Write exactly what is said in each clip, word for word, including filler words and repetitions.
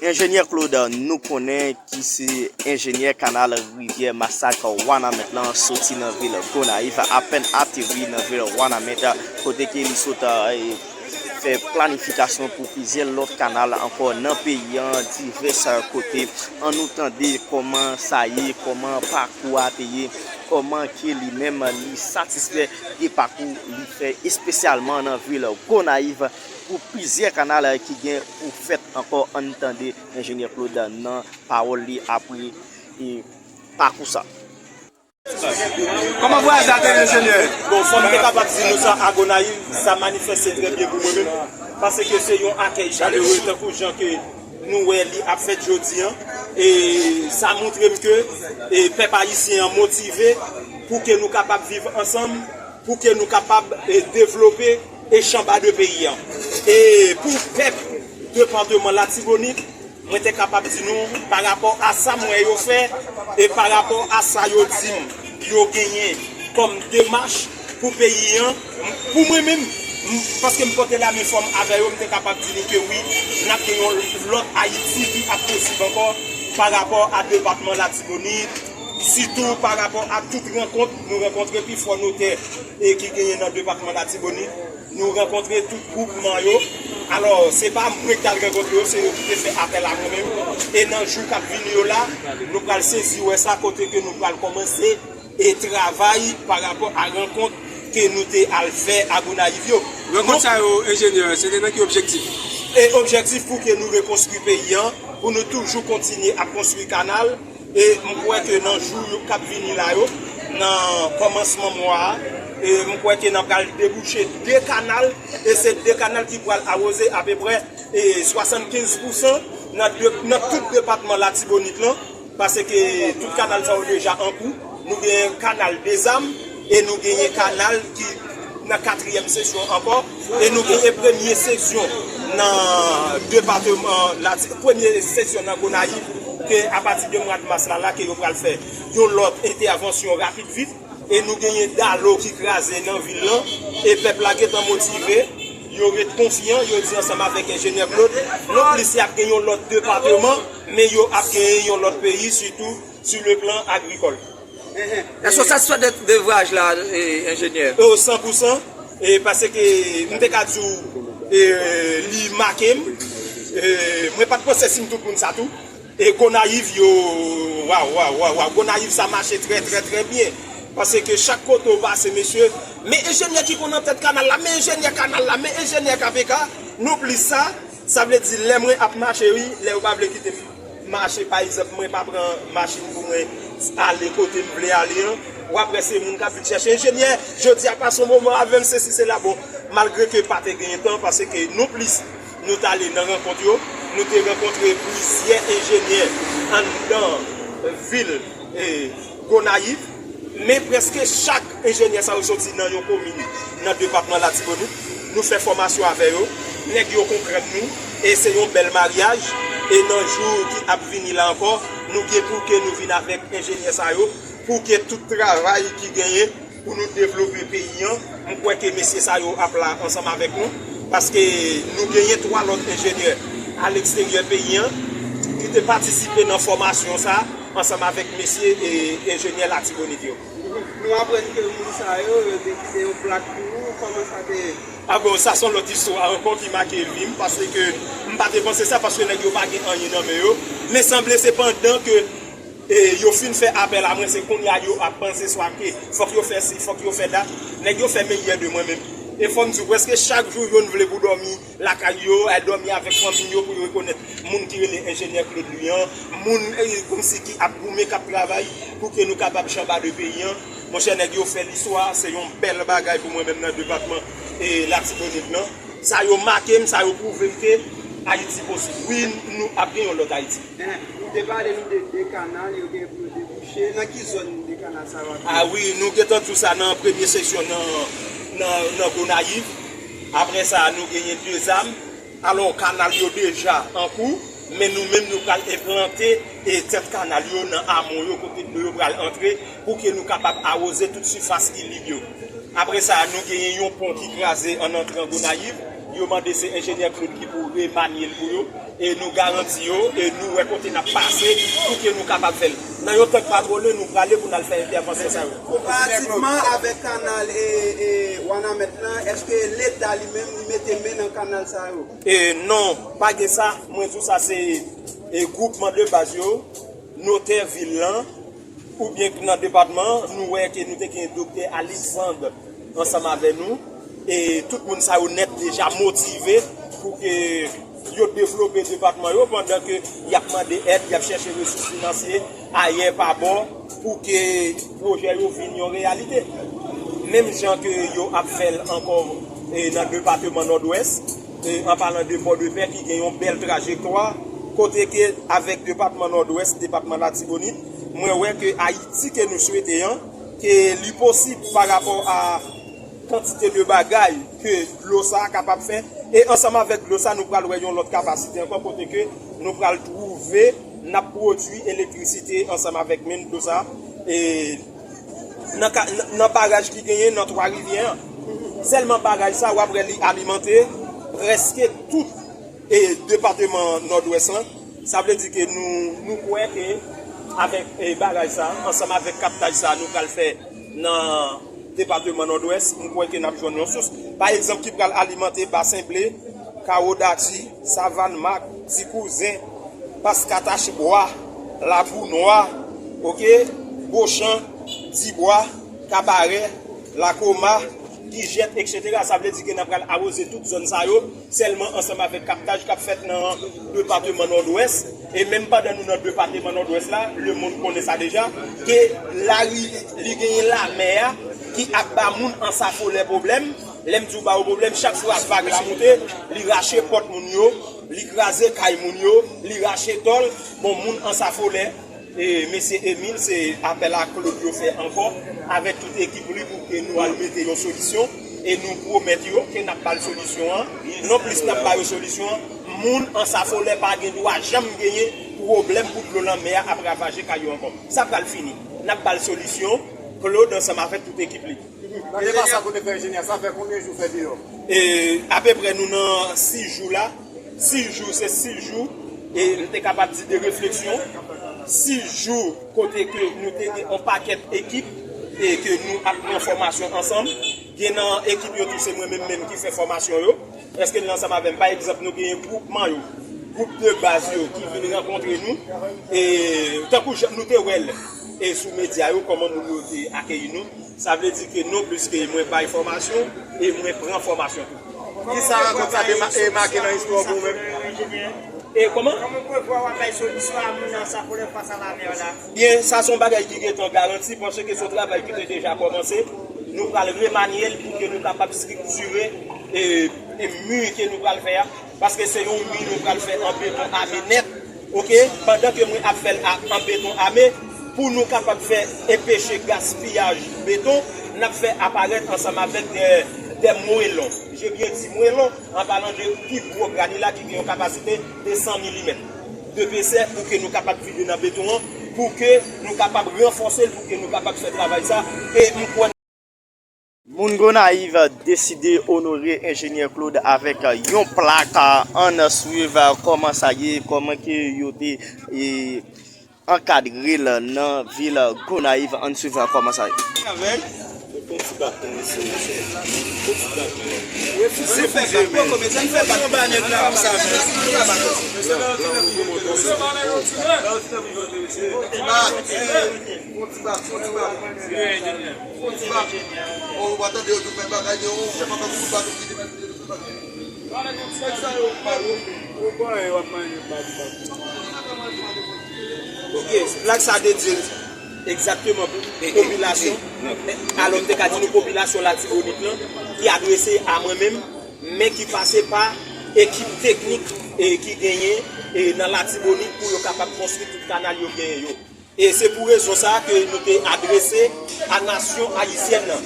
Enjenyè Claude, nou konnen ki se enjenyè kanal Rivyè Masak Wanament lan, soti nan vil Gonayiv, apèn ateri nan vil Wanament, kote ke li sot, eh, fè planifikasyon pou plizyè lòt kanal ankò nan peyi an, divès kote. Ann nou tande kòman sa ye, kòman pakou a te ye, kòman ke li menm li satisfè de pakou li fè espesyalman nan vil Gonayiv pou plizyè kanal ki gen pou fèt ankò. Ann tande enjenyè Claude nan pawòl li apre, e, pakou sa. Kòman vwayaj la te ye, enjenyè? Bon, fò m te kapab di nou sa, a Gonayiv, sa manifeste trè byen pou mwen menm, paske se yon akèy chalere tankou jan ke nou wè li ap fèt jodi an. E sa montre m ke, e, pèp ayisyen an motive pou ke nou kapab viv ansanm, pou ke nou kapab, e, devlope e chanba de peyi an. E pou pèp depatman Latibonit, mwen te kapab di nou, pa rapò a sa m wè yo fè, e pa rapò a sa yo di m yo genyen kòm demach pou peyi an, pou mwen menm, m, paske m pote lame fò m avè yo, m te kapab di nou ke wi, n ap gen yon lòt Ayiti ki ap posib ankò pa rapò a depatman Latibonit, sitou pa rapò a tout rankont nou rankontre pi fò notè, e, ki genyen nan depatman Latibonit. Nou rankontre tout gwoupman yo. Alò, se pa mwen ki t al rankontre yo, se yo ki te fè apèl a mwen menm. E nan jou k ap vini yo la, nou pral sezi wè sa kote ke nou pral kòmanse e travay pa rapò a rankont ke nou te al fè a Gonayiv yo. Rankont sa yo, enjenyè, se te nan ki objektif? E objektif pou ke nou rekonstwi peyi an, pou nou toujou kontinye ap konstwi kanal, e m kwè ke nan jou yo k ap vini la yo, nan kòmansman mwa a, e m kwè ke n ap pral debouche de kanal, e se de kanal ki pral awoze apeprè, e swasannkenz pousan nan de, nan tout depatman Latibonit lan, paske tout kanal sa yo deja an kou. Nou genyen kanal Dezam, e nou genyen kanal ki nan katriyèm sesyon ankò, e nou genyen premye sesyon nan depatman Lati-, premye sesyon nan Gonayiv, ke apati de mwa de mas la, la ke yo pral fè yon lòt entèvansyon rapid vit, e nou genyen Dalo ki kraze nan vil lan, e pèp la gentan motive, yo ret konfyan, yo di ansanm avèk enjenyè Claude, non plis y ap gen yon lòt depatman, men yo ap genyen yon lòt peyi, sitou sou le plan agrikòl. Èske w satisfè de, de vwayaj la, e, enjenyè? O san pou san, e, paske m te ka di w, e, li make m. E, mwen pa t panse si m t ap konn sa tou. E Gonayiv yo, waw, waw, waw, waw, Gonayiv sa mache trè, trè, trè byen. Paske chak kote w pase, mesye, men enjenyè ki konn nan tèt kanal la, men enjenyè kanal la, men enjenyè K P K, non plis sa, sa vle di lè mwen ap mache, wi, lè yo pa vle kite m mache, pa egzanp, mwen pa pran machin pou mwen ale kote m vle ale an, w ap wè se moun k ap vin chèche enjenyè, jodi a pase yon moman avè m, sesi, sela, bon, malgre ke pa te genyen tan, paske non plis, nou t ale nan rankont yo, nou te rankontre plizyè enjenyè anndan vil, e, Gonayiv, men prèske chak enjenyè sa yo soti nan yon komin nan depatman Latibonit. Nou fè fòmasyon avè yo, nèg yo konprann nou, e se yon bèl maryaj, e nan jou ki ap vini la ankò, nou gen pou ke nou vin avèk enjenyè sa yo, pou ke tout travay ki genyen pou nou devlope peyi an. M kwè ke mesye sa yo ap la ansanm avèk nou, paske nou genyen twa lòt enjenyè aleksteryè peyi an ki te patisipe nan fòmasyon sa ansanm avèk mesye e enjenyè Latibonit yo. Nou aprann ke moun sa yo, yo te kite yon plak pou ou, kòman sa te ye? A bon, sa se yon lòt istwa ankò ki make vi m, paske m pa te panse sa, paske nèg yo pa gen anyen nan men yo. Men sanble se pandan ke e yo fin fè apèl a mwen, se kounye a yo ap panse swa ke fòk yo fè si, fòk yo fè dat. Nèg yo fè meyè de mwen menm. E fò m di w, prèske chak jou, youn vle pou dòmi lakay yo, al dòmi avèk fanmi yo, pou yo rekonèt moun ki rele enjenyè Claude Louis an, moun, e, kòmsi ki ap goumen, k ap travay pou ke nou kapab chanba de peyi an. Monchè, nèg yo fè listwa, se yon bèl bagay pou mwen menm nan depatman, e, Latibonit lan. Sa yo make m, sa yo pwouve m ke Ayiti posib. Wi, nou ap gen yon lòt Ayiti. Enhen, ou te pale nou de de kanal yo gen pou yo debouche. Nan ki zòn de kanal sa yo ap ye? A wi, nou gentan di w sa nan premye sesyon nan, nan, nan Gonayiv. Apre sa, nou genyen Dezam. Alò, kanal yo deja an kou, men nou menm nou pral enplante, e, tèt kanal yo nan amon yo, kote dlo yo pral antre, pou ke nou kapab awoze tout sifas ki vid yo. Apre sa, nou genyen yon pon ki kraze an antran Gonayiv. Yo mande se enjenyè Claude ki pou remanye l pou yo, e nou garanti yo, e nou wè kote n ap pase pou ke nou kapab fè l. Nan yon tank pa twò lwen, nou prale pou n al fè entèvansyon sa yo. Konparativman avèk kanal e, e Wanament lan, èske Leta li menm li mete men nan kanal sa yo? E non, pa gen sa. Mwen di w sa se e gwoupman de baz yo, notè vil lan, oubyen k nan depatman, nou wè ke nou te gen doktè Alexandre ansanm avè nou. E tout moun sa yo nèt deja motive pou ke yo devlope depatman yo, pandan ke y ap mande èd, y ap chèche resous finansye ayè pa bò pou ke pwojè yo vin yon reyalite. Menm jan ke yo ap fè l ankò e nan depatman Nòdwès, e an palan de Pòdepè ki gen yon bèl trajektwa, kote ke avèk depatman Nòdwès, depatman Latibonit, mwen wè ke Ayiti ke nou swete an, ke li posib pa rapò a kantite de bagay ke dlo sa a kapab fè. E ansanm avèk dlo sa, nou pral wè yon lòt kapasite ankò, kote ke nou pral twouve n ap pwodui elektrisite ansanm avèk menm dlo sa. E nan, ka- nan, nan baraj ki genyen nan Twa Rivyè an. Sèlman baraj sa, w ap wè li alimante prèske tout e depatman Nòdwès lan. Sa vle di ke nou, nou kwè ke avèk e, baraj sa, ansanm avèk kaptaj sa nou pral fè nan depatman Nòdwès, m kwè ke n ap jwenn yon sous, pa egzanp, ki pral alimante Basen Ble, Kawo Dati, Savann Mak, Ti Kouzen, Paskatach Bwa, Labou Nwa, oke, Bochan, Dibwa, Kabarè, Lakoma, Kijèt, etsetera. Sa vle di ke n ap pral awoze tout zòn sa yo, sèlman ansanm avèk kaptaj k ap fèt nan depatman Nòdwès. E menm pandan nou nan depatman Nòdwès la, lemonn konnen sa deja, ke lari, li genyen lamè a ki ap ba moun Ansafolè pwoblèm. Lè m di w ba yo pwoblèm, chak fwa vag la moute, li rache pòt moun yo, li kraze kay moun yo, li rache tòl. Bon, moun Ansafolè, e mesye Emile, se apèl a Claude yo fè ankò, avèk tout ekip li, pou ke nou al mete yon solisyon, e nou pwomèt yo ke n ap ba l solisyon an. Non plis n ap ba yo solisyon an, moun Ansafolè pa gen dwa janm genyen pwoblèm pou dlo lanmè a ap ravaje kay yo ankò. Sa pral fini. N ap ba l solisyon, Claude ansanm avèk tout ekip li. Nan deplasman kote fè enjenyè sa, fè konbyen jou fè deyò? E, apeprè nou nan sis jou la. Sis jou, se sis jou, e m te kapab di de refleksyon. Sis jou kote ke nou te gen yon pakèt ekip, e ke nou ap pran fòmasyon ansanm. Gen nan ekip yo tou, se mwen menm menm ki fè fòmasyon yo. Èske n ansanm avè m? Pa egzanp, nou genyen gwoupman yo, gwoup de baz yo ki vin rankontre nou. E tankou jan nou te wè l, e sou medya yo, kòman moun yo te akeyi nou. Sa vle di ke non plis ke mwen bay fòmasyon, e mwen pran fòmasyon tou. Kisa rankont sa te ma- e make nan istwa w pou ou menm? E kòman? Kòman w prevwa w ap bay solisyon a moun Ansafolè fas a lamè la? Byen, sa se yon bagay ki gentan garanti, paske se yon travay ki te deja kòmanse. Nou pral remanye l pou ke nou kapab estriktire e, e mi ke nou pral fè a. Paske se yon mi nou pral fè an beton ame nèt, oke? Pandan ke mwen ap fè l a- an beton ame, pou nou kapab fè enpeche gaspiyaj beton, n ap fè aparèt ansanm avèk de, de mwelon. Je byen di mwelon, an palan de pi gwo granila ki gen yon kapasite de san milimèt de epesè, pou ke nou kapab vide nan beton an, pou ke nou kapab ranfòse l, pou ke nou kapab fè travay sa. E m kwè Moun Gonayiv deside onore enjenyè Claude avèk yon plak. Ann swiv kòman sa ye, kòman ke yo te e, ankadre l nan vil Gonayiv. Ann swiv kòman sa ye. Avèk. Fè ti baton, mesye, mesye. Fè ti baton. Refize, fè baton, mesye. Fè baton. Fè ti baton, fè ti baton. Fè ti baton, fè ti baton. Fè ti baton. Ou pa tande yo tou fè bagay de ou, se pa kòm ou pa tou ki te mèt. Nèg sa yo pa yo. Ou pa yo ap manje bag, bag. Ok, plag sa dedye egzakteman pou popilasyon. Alò, m te ka di nou popilasyon Latibonit lan, ki adrese a mwen menm, men ki pase pa ekip teknik, e, ki genyen, e, nan Latibonit pou yo kapab konstwi tout kanal yo genyen yo. E se pou rezon sa a ke nou te adrese a nasyon ayisyèn nan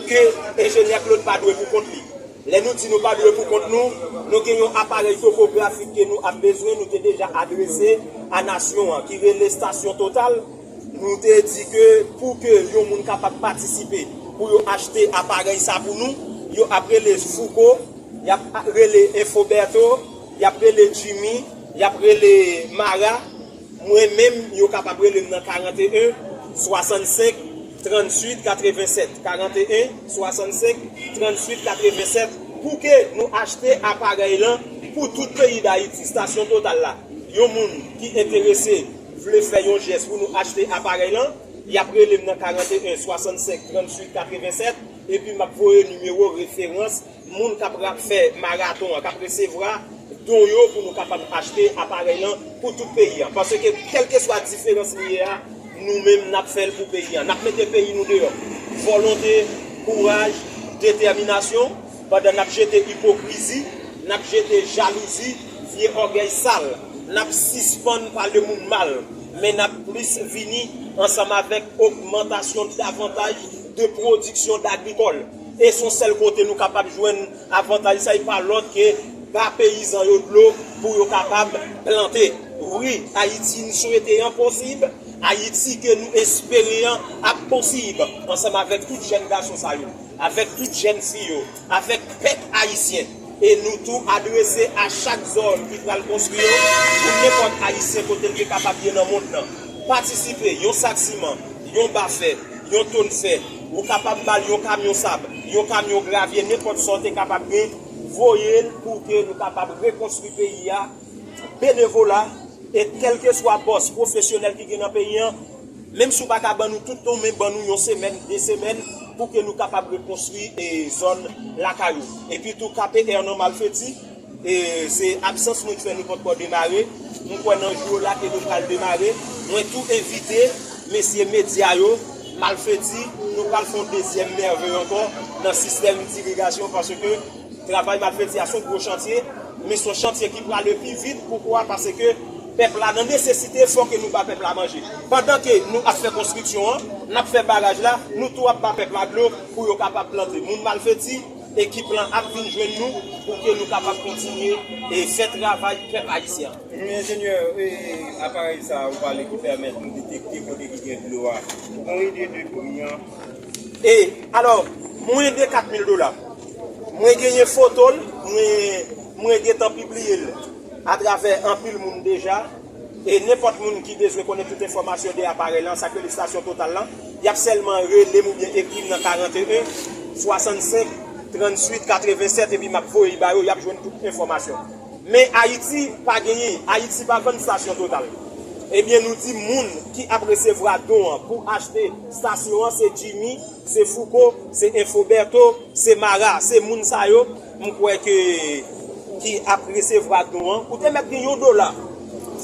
ke enjenyè Claude pa dwe pou kont li. Lè nou di nou pa dwe pou kont nou, nou gen yon aparèy topografik ke nou ap bezwen, nou te deja adrese a nasyon an, ki rele Stasyon Total. Nou te di ke pou ke yon moun kapab patisipe pou yo achte aparèy sa pou nou, yo ap rele Fouco, Y ap rele Infoberto, y ap rele Jimmy, y ap rele Mara. Mwen menm, yo kapab rele m nan karannteyen, swasannsenk, tranntuit, katrevensèt. Karannteyen, swasannsenk, tranntuit, katrevensèt. Pou ke nou achte aparèy lan pou tout peyi Dayiti, estasyon Total la. Yon moun ki enterese, vle fè yon jès pou nou achte aparèy lan, y ap rele m nan karannteyen, swasannsenk, tranntuit, katrevensèt, epi m ap voye nimewo referans moun k ap ra-, fè maraton an, k ap resevwa don yo pou nou kapab achte aparèy lan pou tout peyi an. Paske kèlkeswa diferans li ye a, nou menm n ap fè l pou peyi an. N ap mete peyi nou deyò. Volonte, kouraj, detèminasyon, pandan n ap jete ipokrizi, n ap jete jalouzi, vye ògèy sal. N ap sispann pale moun mal, men n ap plis vini ansanm avèk ogmantasyon davantaj de pwodiksyon agrikòl. E se yon sèl kote nou kapab jwenn avantaj sa, e pa lòt ke ba peyizan yo dlo pou yo kapab plante. Wi, Ayiti n swete an posib, Ayiti ke nou espere an ap posib, ansanm avèk tout jèn gason sa yo, avèk tout jèn fi yo, avèk pèp ayisyen. E nou tou adrese a chak zòn ki pral konstwi yo, pou nenpòt ayisyen kote l te kapab ye nan mond lan, patisipe, yon sak siman, yon ba fè, yon tonn fè, ou kapab ba l yon kamyon sab, yon kamyon gravye, nenpòt sa w te kapab gen, voye l pou ke nou kapab rekonstwi peyi a, benevola, e kèlkeswa bòs pwofesyonèl ki gen nan peyi an, menm si w pa ka ban nou tout non, men ban nou yon semèn, de semèn, pou ke nou kapab rekonstwi, e, zòn lakay ou. Epi tou, K P R nan Malfeti, e, se absans nou ki fè nou pòtkò demare. Mwen kwè nan jou la ke nou pral demare. Mwen tou envite mesye medya yo, Malfeti, nou pral fè yon dezyèm mèvèy ankò nan sistèm dirigasyon, paske travay Malfeti a se yon gwo chantye, men se yon chantye ki prale pi vit. Poukwa? Paske pèp la nan nesesite, fò ke nou ba pèp la manje. Pandan ke nou ap fè konstriksyon an, n ap fè baraj la, nou tou ap ba pèp la dlo pou yo kapab plante. Moun Malfeti, ekip lan ap vin jwenn nou pou ke nou kapab kontinye e fè travay pèp ayisyen an. Enjenyè, e, aparèy sa a ou pale ki pèmèt nou detekte kote ki gen dlo a, ou gen ide de pri an? E, alò, mwen de kat mil dola. Mwen genyen foto l, mwen, mwen gentan pibliye l atravè anpil moun deja. E nenpòt moun ki bezwen konnen tout enfòmasyon de aparèy lan, sa k rele estasyon Total lan, y ap sèlman rele m oubyen ekri m nan karannteyen, swasannsenk, tranntuit, katrevensèt, epi m ap voye ba yo, y ap jwenn tout enfòmasyon. Men Ayiti pa genyen, Ayiti pa vann estasyon Total. Ebyen, nou di moun ki ap resevwa don an pou achte estasyon an, se Jimmy, se Fouco, se Infoberto, se Mara, se moun sa yo, m kwè ke, ki ap resevwa don an. Ou te mèt gen yon dola,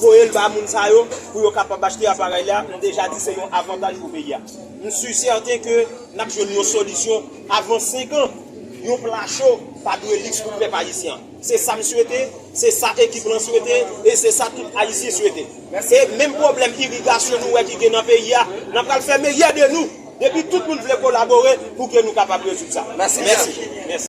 voye l ba moun sa yo pou yo kapab achte aparèy la. M deja di se yon avantaj pou peyi a. M si sèten ke n ap jwenn yon solisyon avan senk an. Yon pla cho pa dwe liks pou pèp ayisyen an. Se sa m swete, se sa ekip lan swete, e se sa tout Ayisyen swete. E menm pwoblèm irigasyon nou wè ki gen nan peyi a, n ap pral fè meyè de nou. Depi tout moun vle kolabore pou ke nou kapab rezoud sa. Mèsi. Mèsi. Mèsi.